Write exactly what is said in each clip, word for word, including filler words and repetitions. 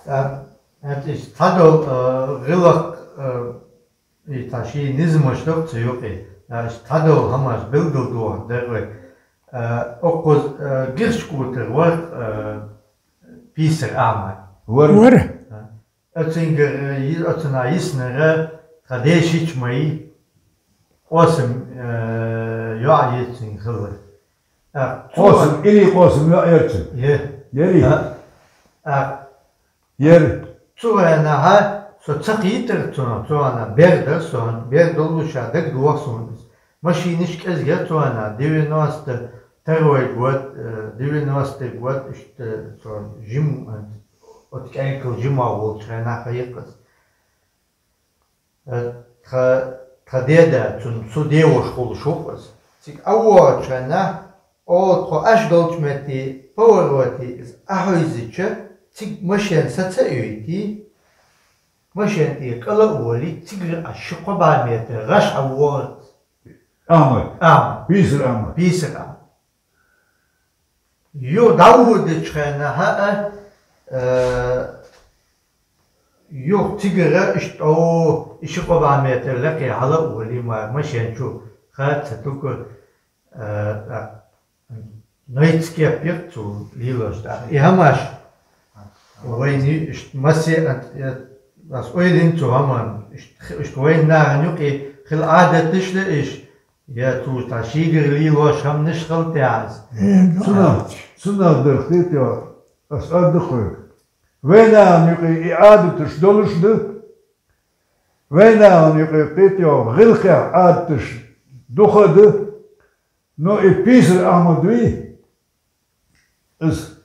ТӀаккха, хӀанз иштта цхьадола, э, гӀиллакх, э, и цхьа ший низамаш ду-кх цу юкъе. ТӀаккха иштта цхьадола хӀамаш белгалдохаргда вай. Э, укхаза, э, Гихчкъотаргара вар, э, Писар Ахьмад. Вар. Вар. Э, оцунгара, э, йи-, оцунах йиснарг тха ден шичмий Къосам, э, йоӀ яр цуьнан хилар. ТӀаккха цо Къосам, Ӏели Къосам йоӀ яр цуьнан? Е. Яр. ТӀаккха, тӀаккха Яр. Цу хенахь со ца кхийтира цунах, цу хенахь бер дара со, бер долуш а дагадогӀу суна иза. Машинаш кӀезигера цу хенахь, девяносто второй год, э, девяностый год, иштта цу жим-, оцу кӀайкхал жимахь волчу хенахь хьаькхна иза. Э, тха, тха деда, цуьнан, цу деваша хуьлуш ву-кх иза. Цига Ӏа вогӀучу хенахь, оха тхо Ӏаш долчу метте, повороте иза Ӏа хьуьйзича, цига машен саца а йойтий, машен тӀера кӀала а волий, цигара Ӏа ши-кхо бӀе метр гӀаш Ӏа вогӀура иза. Ахьмад. Ахьмад. Писар Ахьмад. Писар Ахьмад. Юха дӀавоьдучу хенахь а, э, юха цигара иштта, о, и ши-кхо бӀе метр лакхе хьала а волий, ма-, машен чу хаа ца туьгу, э, тӀаккха найц кеп яра цо лелош тӀаккха. И хӀамаш вайна иштта масех а, э, ас ойла йина цу хӀаман, иштта, иштта вайна нахана юкъе хила Ӏадаташ ду иш, я цо цхьа шийгара лелош хӀаманаш хила тӀехь иза. Э, ну, Цунах, цунах дара хетайо, ас ар ду хьоьга. Вайн нахана юкъе и Ӏадаташ долуш ду. Вайн нахана юкъе кхетайо гӀиллакхех Ӏадаташ дукха а ду. Но и Писар Ахьмад вий, иза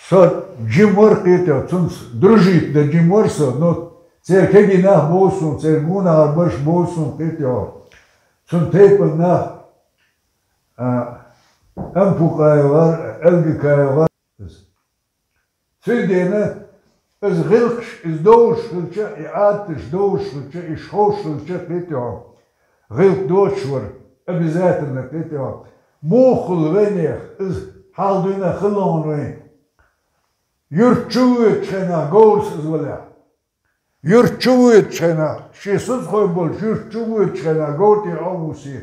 со жима вара кхетайо, цунца дружить дан жима вара со, но церан кегий нах бовзу суна, церан гонахара барш бовзу суна кхетайо. Цунна тайпана нах, а, Ампукаева вара, Элгакаева вара. Цундела иза гӀиллакхаш, иза довзуш хилча, и Ӏадаташ довзуш хилча, и ховш хилча, кхетайо, гӀиллакх доцуш вара, обязательно кхетайо. Муха хуьлу вайнех, иза хьалха дуьйна хилла хьуна вайна. Юьрта чу воьдучу хенахь говрас иза валахь. Юьрта чу воьдучу хенахь, шен сузахой болчу юьрта чу воьдучу хенахь говра тӀера Ӏовусий.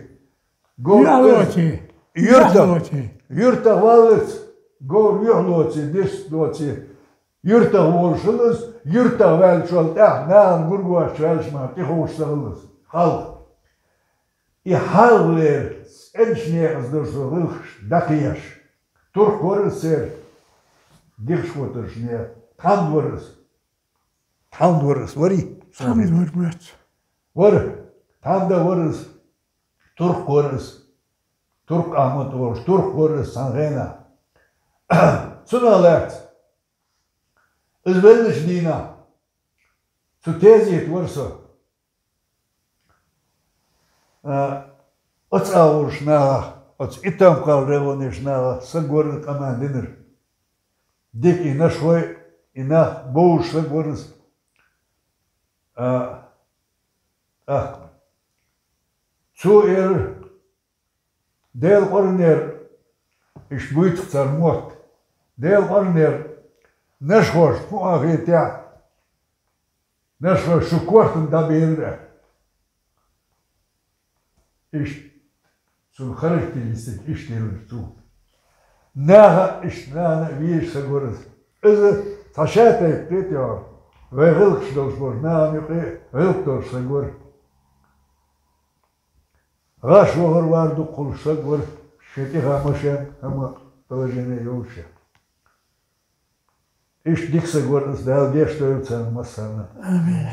Говр Юьхь иза лоций. Юьртах. Юьхь лоций. Юьртах валлалц говр юьхь лоций, дирст лоций. Юьртах волуш хилла иза, юьртах ваьллачул тӀаьхьа нахана гургош ваьлча ма тӀехуш ца хилла иза. Хьалха. И хьалхалера цӀерачу некъаца дара цо гӀиллакхаш дӀакхехьаш. Турх вара иза церан, Гихчкъотарчу нехан. Тхьамда вара иза. Тхьамда вара иза, варий? Тхьамда вара, моьтту. Вара. Тхьамда вара иза. Турх вара иза. Турх Ахьмад олуш, турх вара иза цхьана хенахь. Цунах лаьцна. Иза веллачу дийнахь. Цу тезета вара со. А, оцу агӀораш нахах, оцу Итамхал районаш нахах саг вара къаман динарг. Дика и нашхой, и нах бовзуш саг вара иза. А, а. Цо эр, Делан къорнера иштта буьйцу цара мотт. Делан къорнера нашхошна хӀун а хетехь, нашхой шу кортана дӀабелира. Иштта цуьнан характеристика иштта елира цо. Наха а иштта нана а везаш саг вара иза. Иза цхьа шатайпа кхетайо, вайн гӀиллакхаш долуш болчу нахана юкъе гӀиллакх долуш саг вара. ГӀаш вахар вар дукха хуьлуш саг вара, шен тӀехь машен, хӀама, положение йолуш. Иштта дика саг вара иза, Дала гечдойла царна массарна. Амин.